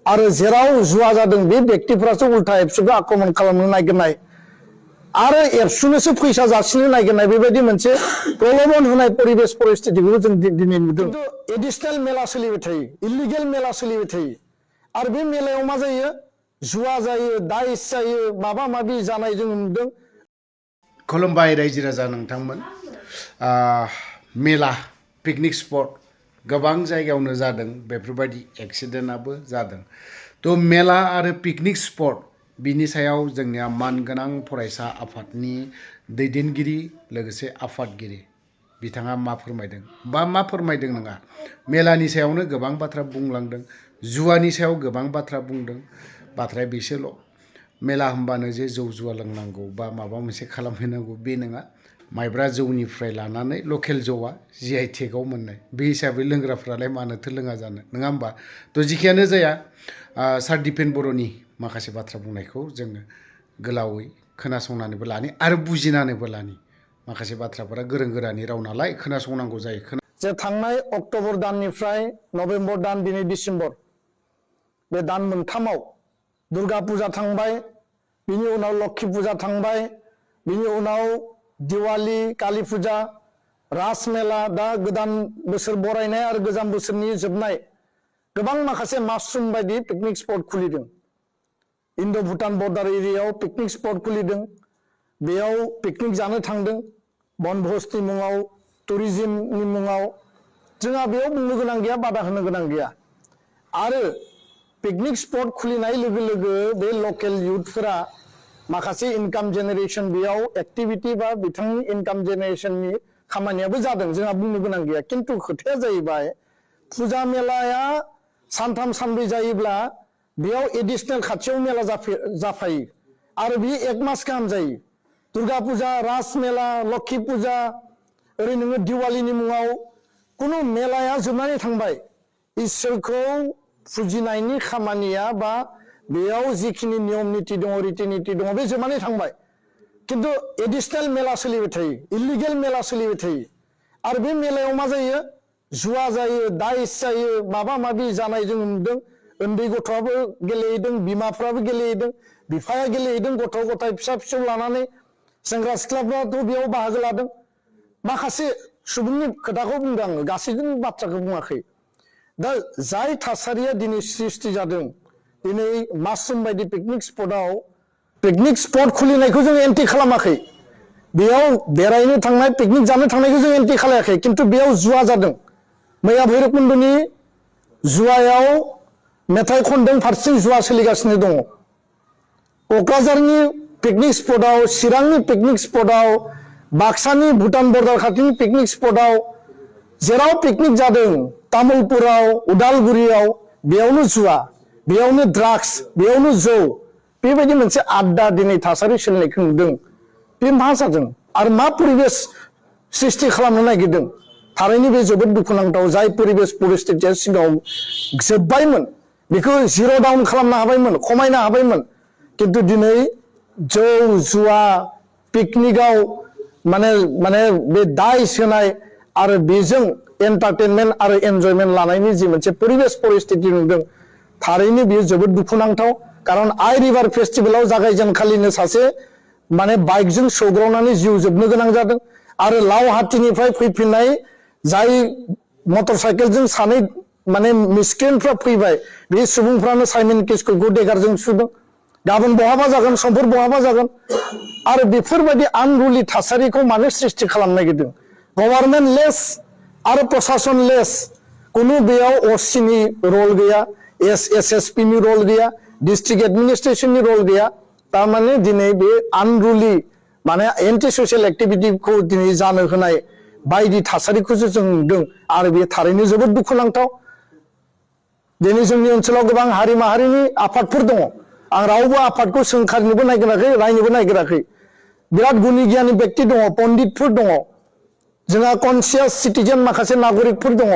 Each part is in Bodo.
आरो जेराव जुवा जादों बे व्यक्तिफोरासो उल्था एबसुखौ आक्रमण खालामनो नागिरनाय आरो एबसुनोसो फैसा जासिनो नागिरनाय बेबायदि मोनसे प्रलोभन होनाय परिबेश परिस्थितिखौ जों दिनै नुदों। खिन्थु एडिशनेल मेला सोलिबाय थायो, इलिगेल मेला सोलिबाय थायो आरो बे मेलायाव मा जायो? जुवा जायो, दाइस जायो, माबा माबि जानाय जों नुदों। खुलुमबाय रायजो राजा नोंथांमोन। मेला पिकनिक स्पट गोबां जायगायावनो जादों, बेफोरबायदि एक्सिडेन्टआबो जादों। थ' मेला आरो पिकनिक स्पट बिनि सायाव जोंनिया मानगोनां फरायसा आफादनि दैदेनगिरि लोगोसे आफादगिरि बिथाङा मा फोरमायदों बा मा फोरमायदों नङा। मेलानि सायावनो गोबां बाथ्रा बुंलांदों, जुवानि सायाव गोबां बाथ्रा बुंदों। बाथ्राया बेसोल'। मेला होनबानो जे जौ जुवा लोंनांगौ बा माबा मोनसे खालामहैनांगौ बे नङा। माइब्रा जौनिफ्राय लानानै लकेल जौआ GI टेगआव मोननाय, बे हिसाबै लोंग्राफ्रालाय मानोथो लोङा जानो, नङा होमबा? थ' जिखियानो जाया, सार दिपेन बर'नि माखासे बाथ्रा बुंनायखौ जोङो गोलावै खोनासंनानैबो लानि आरो बुजिनानैबो लानि। माखासे बाथ्राफोरा गोरों गोरानि राव नालाय खोनासंनांगौ जायो। जे थांनाय अक्ट'बर दाननिफ्राय नभेम्बर दान, दिनै डिसेम्बर, बे दान मोनथामाव दुर्गा फुजा थांबाय, बिनि उनाव लक्षी फुजा थांबाय, बिनि उनाव दिवाली, काली फुजा, रास मेला, दा गोदान बोसोर बरायनाय आरो गोजाम बोसोरनि जोबनाय गोबां माखासे मासरुम बायदि पिकनिक स्पट खुलिदों। इन्ड' भुटान बर्डार एरियायाव पिकनिक स्पट खुलिदों। बेयाव पिकनिक जानो थांदों बनभोजनि मुङाव, टुरिज्मनि मुङाव। जोंहा बेयाव बुंनो गोनां गैया, बादा होनो गोनां गैया। आरो पिकनिक स्पट खुलिनाय लोगो लोगो बे लकेल युथफोरा माखासे इनकाम जेनेरेशन बेयाव एक्टिभिटी बा बिथांनि इनकाम जेनेरेशननि खामानियाबो जादों, जोंहा बुंनो गोनां गैया। खिन्थु खोथाया जाहैबाय फुजा मेलाया सानथाम सानब्रै जायोब्ला बेयाव एडिशनेल खाथियाव मेला जाफायो आरो बियो 1 मास गाहाम जायो। दुर्गा फुजा, रास मेला, लक्षी फुजा, ओरै नोङो दिवालीनि मुङाव कुनु मेलाया जोबनानै थांबाय। इसोरखौ फुजिनायनि खामानिया बा बेयाव जिखिनि नियम निति दङ, रिति निति दङ, बे जोबनानै थांबाय। खिन्थु एडिशनेल मेला सोलिबाय थायो, इलिगेल मेला सोलिबाय थायो आरो बे मेलायाव मा जायो? जुवा जायो, दाइस जायो, माबा माबि जानाय जों नुदों। उन्दै गथ'आबो गेलेहैदों, बिमाफ्राबो गेलेहैदों, बिफाया गेलेहैदों, गथ' गथाय फिसा फिसौ लानानै सेंग्रा सिख्लाफ्राथ' बेयाव बाहागो लादों। माखासे सुबुंनि खोथाखौ बुंदों आङो, गासैबो बाथ्राखौ बुङाखै। दा जाय थासारिया दिनै सृष्टि जादों, दिनै मासरुम बायदि पिकनिक स्पटआव, पिकनिक स्पट खुलिनायखौ जों एन्टि खालामाखै। बेयाव बेरायनो थांनाय, पिकनिक जानो थांनायखौ जों एन्टि खालायाखै। खिन्थु बेयाव जुवा जादों। मैया भैरबकुन्दनि जुवायाव मेथाइ खनदों, फारसेथिं जुवा सोलिगासिनो दङ। क'क्राझारनि पिकनिक स्पटआव, चिरांनि पिकनिक स्पटआव, बाक्सानि भुटान बर्डार खाथिनि पिकनिक स्पटआव, जेराव पिकनिक जादों, तामुलपुराव, उदालगुरियाव, बेयावनो जुवा, बेयावनो ड्राग्स, बेयावनो जौ, बेबायदि मोनसे आड्डा दिनै थासारि सोलिनायखौ नुदों। बे मा जादों आरो मा परिबेश सृष्टि खालामनो नागिरदों? थारैनो बे जोबोद दुखुनांथाव। जाय परिबेश परिस्थितिया सिगाङाव जोब्बायमोन, बेखौ जिर' डाउन खालामनो हाबायमोन, खमायनो हाबायमोन। खिन्थु दिनै जौ जुवा पिकनिकआव माने बे दाइस होनाय आरो बेजों एन्टारटेनमेन्ट आरो एन्जयमेन्ट लानायनि जि मोनसे परिबेश परिस्थिति नुदों, थारैनो बेयो जोबोद दुखुनांथाव। खारन आइ रिभार फेस्टिभेलाव जागायजेनखालिनो सासे बाइकजों सौग्रावनानै जिउ जोबनो गोनां जादों आरो लावहाटीनिफ्राय फैफिननाय जाय मटर साइकेलजों सानै मिसक्रेन्टफ्रा फैबाय, बे सुबुंफ्रानो साइमन किस्कुखौ देगारजों सुदों। गाबोन बहाबा जागोन, समफोर बहाबा जागोन। आरो बेफोरबायदि आनरुलि थासारिखौ मानो सृष्टि खालामनो नागिरदों? गभर्नमेन्ट लेस आरो प्रशासन लेस। कुनु बेयाव असिनि रल गैया, SSSP नि रल गैया, डिस्ट्रिक्ट एडमिनिस्ट्रेशननि रल गैया। तारमाने दिनै बे आनरुलि एन्टि ससियेल एक्टिभिटिखौ दिनै जानो होनाय बायदि थासारिखौसो जों नुदों आरो बे थारैनो जोबोद दुखुनांथाव। दिनै जोंनि ओनसोलाव गोबां हारि माहारिनि आफादफोर दङ। आं रावबो आफादखौ सोंखारिनोबो नागिराखै, रायनोबो नागिराखै। बिराद गुनि गियानि व्यक्ति दङ, पण्डितफोर दङ। जोंहा कनसियास सिटिजेन माखासे नागरिकफोर दङ,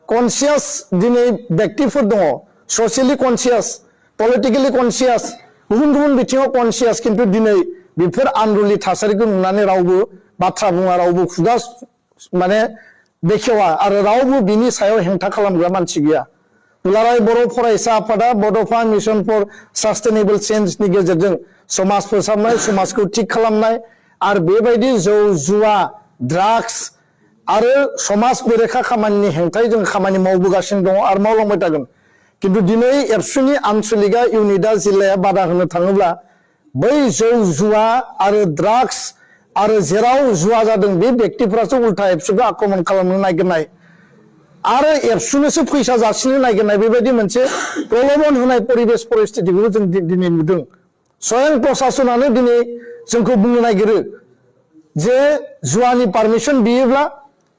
कनसियास दिनै व्यक्तिफोर दङ, ससियेलि कनसियास, पलिटिकेलि कनसियास, गुबुन गुबुन बिथिङाव कनसियास। खिन्थु दिनै बेफोर आनरुलि थासारिखौ नुनानै रावबो बाथ्रा बुङा, रावबो खुगा बेखेवा आरो रावबो बिनि सायाव हेंथा खालामग्रा मानसि गैया। दुलाराय बर' फरायसा आफादा बड'फा मिशन फर सास्टेनेबल चेन्जनि गेजेरजों समाज फोसाबनाय समाजखौ थिग खालामनाय आरो बेबायदि जौ जुवा ड्राग्स आरो समाज बेरेखा खामानिनि हेंथायै जों खामानि मावबोगासिनो दङ आरो मावलांबाय थागोन किन्तु दिनै एबसुनि आनसलिका इउनिटआ जिल्लाया बादा होनो थाङोब्ला बै जौ जुवा आरो ड्राग्स आरो जेराव जुवा जादों बे व्यक्तिफोरासो उल्था एबसुखौ आक्रमण खालामनो नागिरनाय आरो एबसुनोसो फैसा जासिनो नागिरनाय बेबायदि मोनसे प्रलोभन होनाय परिबेस परिस्थितिखौ जों दिनै नुदों स्वयं प्रशासनानो दिनै जोंखौ बुंनो नागिरो जे जुवानि पारमिसन बियोब्ला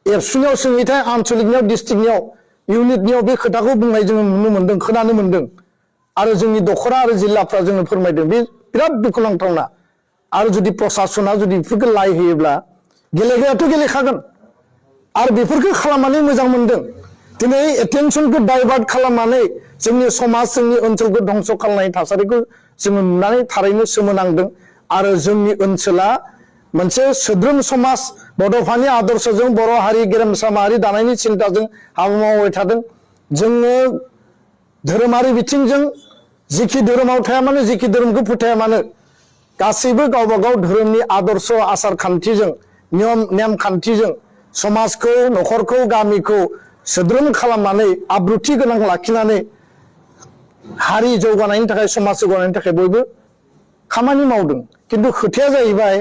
एबसुनियाव सोङैथाय आनसलिकनियाव डिस्ट्रिक्टनियाव इउनिटनियाव बे खोथाखौ बुंनाय जोङो नुनो मोन्दों खोनानो मोन्दों आरो जोंनि दखरा आरो जिल्लाफ्रा जोङो फोरमायदों बे बिराद दुखुनांथावना आरो जुदि प्रशासना जुदि बेफोरखौ लाय होयोब्ला गेलेग्रायाथ' गेलेखागोन आरो बेफोरखौ खालामनानै मोजां मोन्दों दिनै एटेनसनखौ डाइभार्ट खालामनानै जोंनि समाज जोंनि ओनसोलखौ धंस खालामनाय थासारिखौ जोङो नुनानै थारैनो सोमोनांदों आरो जोंनि ओनसोला मोनसे सोद्रोम समाज बड'फानि आदर्शजों बर' हारि गेरेमसा माहारि दानायनि सिन्ताजों हाबा मावबाय थादों जोङो धोरोमारि बिथिंजों जिखि धोरोमाव थाया मानो जिखि धोरोमखौ फोथाया मानो गासैबो गावबा गाव धोरोमनि आदर्श आसार खान्थिजों नियम नेम खान्थिजों समाजखौ न'खरखौ गामिखौ सोद्रोम खालामनानै आब्रुथि गोनां लाखिनानै हारि जौगानायनि थाखाय समाज जौगानायनि थाखाय बयबो खामानि मावदों किन्तु खोथाया जाहैबाय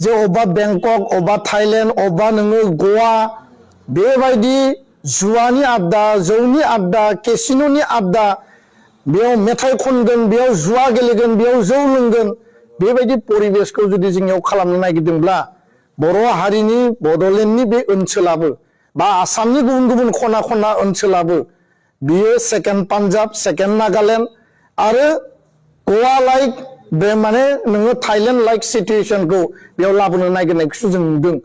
जे अबा बेंकक अबा थाइलेण्ड अबा नोङो गवा बेबायदि जुवानि आड्डा जौनि आड्डा केसिनोनि आड्डा बेयाव मेथाइ खनगोन बेयाव जुवा गेलेगोन बेयाव जौ लोंगोन बेबायदि परिबेसखौ जुदि जोंनियाव खालामनो नागिरदोंब्ला बर' हारिनि बड'लेण्डनि बे ओनसोलाबो बा आसामनि गुबुन गुबुन खना खना ओनसोलाबो बियो सेकेन्ड पान्जाब सेकेन्ड नागालेण्ड आरो गवा लाइक बे माने नोङो थाइलेण्ड लाइक सिटुएसनखौ बेयाव लाबोनो नागिरनायखौसो जों नुदों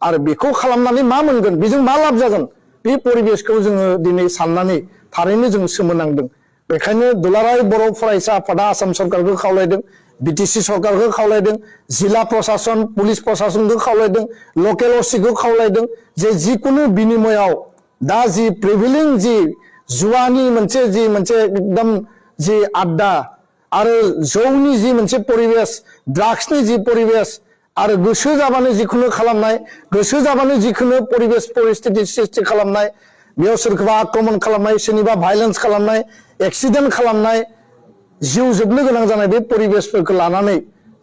आरो बेखौ खालामनानै मा मोनगोन बेजों मा लाब जागोन बे परिबेसखौ जोङो दिनै साननानै थारैनो जों सोमोनांदों बेखायनो दुलाराय बर' फरायसा आफादा आसाम सरकारखौ खावलायदों बिटिसि सरकारखौ खावलायदों जिल्ला प्रशासन पुलिस प्रशासनखौ खावलायदों लकेल असिखौ खावलायदों जे जिकुनु बिनिमयाव दा जि प्रिभिलिं जि जुवानि मोनसे एकदम जि आड्डा आरो जौनि जि मोनसे परिबेस ड्राग्सनि जि परिबेस आरो गोसो जाबानो जिखुनु खालामनाय गोसो जाबानो जिखुनु परिबेस परिस्थिति सृष्टि खालामनाय बेयाव सोरखौबा आक्रमण खालामनाय सोरनिबा भाइलेन्स खालामनाय एक्सिडेन्ट खालामनाय जिउ जोबनो गोनां जानाय बे परिबेसफोरखौ लानानै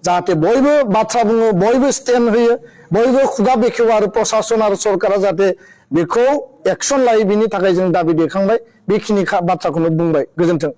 जाहाथे बयबो बाथ्रा बुङो बयबो स्टेन्ड होयो बयबो खुगा बेखेवो आरो प्रशासन आरो सरकारा जाहाथे बेखौ एक्सन लायो बिनि थाखाय जों दाबि दैखांबाय बेखिनि बाथ्राखौनो बुंबाय गोजोन्थों।